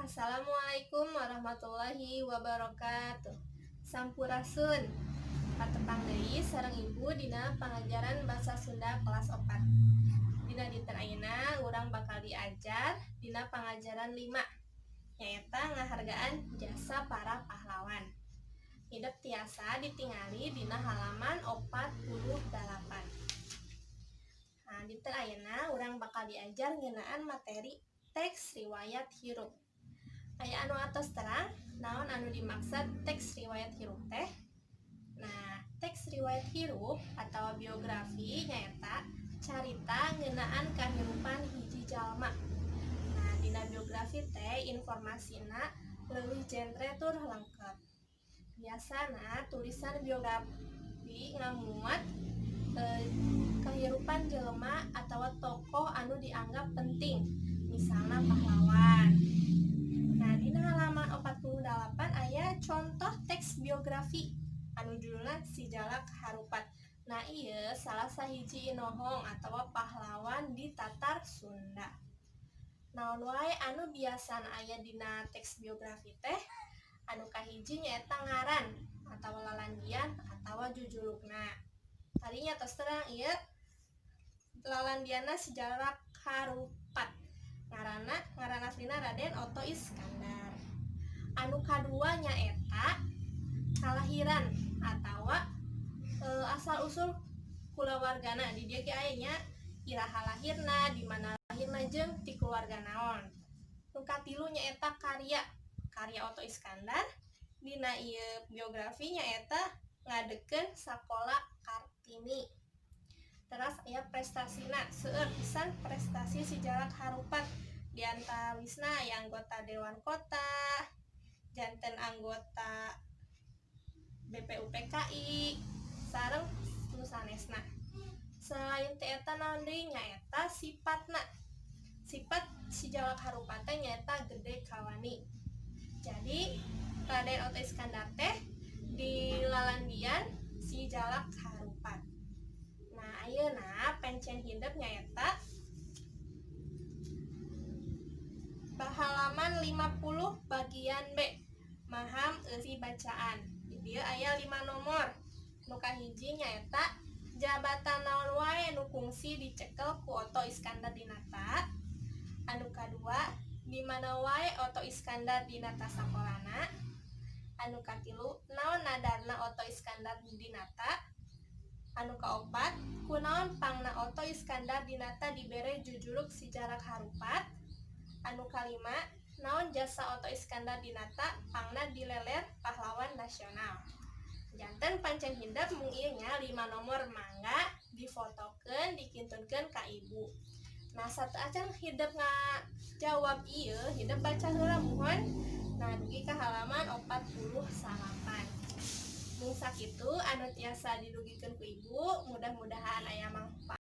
Assalamualaikum warahmatullahi wabarakatuh. Sampurasun. Patepang deui sareng Ibu dina pangajaran basa Sunda kelas 4. Dina dinten ayeuna urang bakal diajar dina pangajaran 5, nyaeta ngahargaan jasa para pahlawan. Hidep tiasa ditingali dina halaman 48. Nah, dinten ayeuna urang bakal diajar ngeunaan materi teks riwayat hirup. Aya anu atos terang naon anu dimaksud teks riwayat hirup teh? Nah, teks riwayat hirup atau biografi nyaeta carita ngeunaan kahirupan hiji jalma. Nah, dina biografi teh informasina leuwih jentre tur lengkap. Biasana tulisan biografi ngamuat kehidupan jelema atau tokoh anu dianggap penting, misalnya pahlawan. Nah, dina halaman 48 aya contoh teks biografi anu judulna Si Jalak Harupat. Nah, ieu salah sahiji inohong atau pahlawan di Tatar Sunda. Naon wae anu biasana aya dina teks biografi teh? Anu kahiji nyaeta ngaran atau lalandian atau jujulukna. Tadinya tos terang ieu lalandianna Si Jalak Harupat. Ngaranna, ngaran aslina Raden Otto Iskandar. Anu kadua nyaeta kalahiran atawa asal usul kulawargana. Di dieu ge aya nya, iraha lahirna, di mana lahirna, jeung ti keluarga naon. Nu katilu nyaeta karya. Karya Otto Iskandar dina ieu biografi nyaeta ngadegkeun Sakola Kartini. Teras aya prestasina, seueur pisan prestasi Si Jalak Harupat. Diantawisna aya anggota Dewan Kota, janten anggota BPUPKI, sareng nu sanesna. Selain ti eta naon deui? Nyaeta sifatna. Sifat Si Jalak Harupat teh nyaeta gede kawani. Jadi Raden Otto Iskandar teh di lalandian Si Jalak Harupat. Nah, ayeuna pencen hidep nyaeta halaman 50 bagian B, maham eusi bacaan. Di dieu aya 5 nomor. Nu kahiji nyaeta jabatan naon wae nu kungsi dicekel ku Otto Iskandar Dinata. Anu kadua, di mana wae Otto Iskandar Dinata sakolana? Anu katilu, naon nadarna Otto Iskandar Dinata? Anu kaopat, kunaon pangna Otto Iskandar Dinata dibere jujuluk Si Jalak Harupat? Anu kalima, naon jasa Otto Iskandar Dinata pangna dileler pahlawan nasional? Janten pancen hidep mung ieu nya, 5 nomor. Mangga difotokeun, dikintunkeun ka Ibu. Nah, sateuacan hidep ngajawab ieu, hidep baca heula muhun. Nah, dugi ka halaman 48. Mung sakitu anu tiasa didugikeun ku Ibu, mudah-mudahan aya manfaat.